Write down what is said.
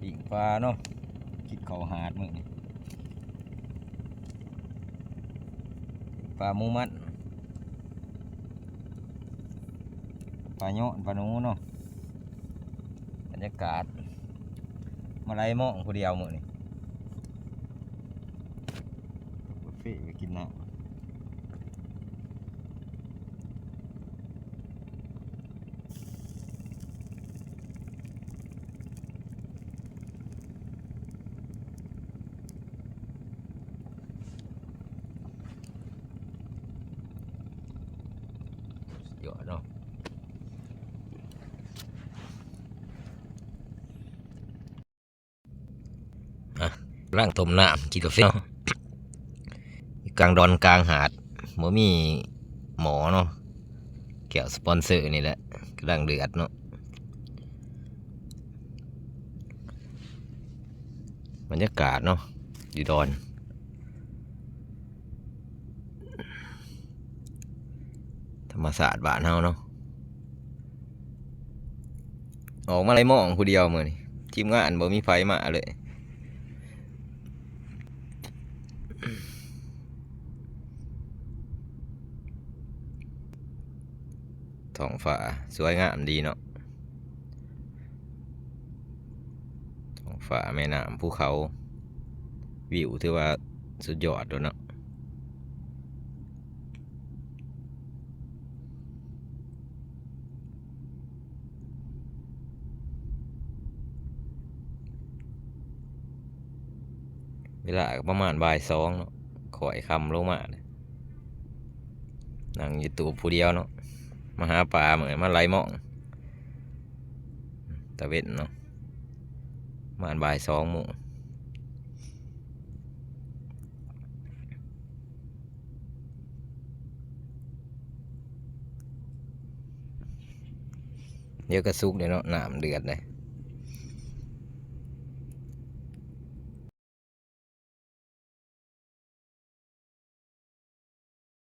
ປີ້ງປາເນາະ ກິນເຂົ້າຫາດມື້ນີ້ ປີ້ງປາໝູມັດ ປາເຍາະ ປາໜູເນາະ. ບັນຍາກາດມາໄລ່ມອງຜູ້ດຽວມື້ນີ້ ເປີດເຟໄປກິນນ້ຳ. ສຸດຍອດເນາະ. ອ່ະ ກຳລັງຕົ້ມນ້ຳກິນກາເຟເນາະ ຢູ່ກາງດອນກາງຫາດ ບໍ່ມີໝໍ້ເນາະ ແກ້ວສະປອນເຊີນີ້ແຫຼະ ກຳລັງເດືອດເນາະ. ບັນຍາກາດເນາະ ຢູ່ດອນ ທຳມະຊາດບ້ານເຮົາເນາະ. ອອກມາໄລ່ມອງຜູ້ດຽວມື້ນີ້ ທີມງານບໍ່ມີໃຜມາເລີຍ. ທ້ອງຟ້າສວຍງາມດີເນາະ ທ້ອງຟ້າ ແມ່ນ້ຳ ພູເຂົາ ວິວຖືວ່າສຸດຍອດໂລດເນາະ. ເວລາກໍປະມານບ່າຍສອງເນາະ ຄ້ອຍຄ່ຳລົງມາ ນັ່ງຢູ່ຕູບຜູ້ດຽວເນາະ ມາຫາປາ ມື້ ມາໄລ່ມອງຕາເວັນເນາະ ປະມານບ່າຍສອງໂມງ. ດຽວກໍສຸກເດ້ເນາະ ນ້ຳເດືອດເດ້.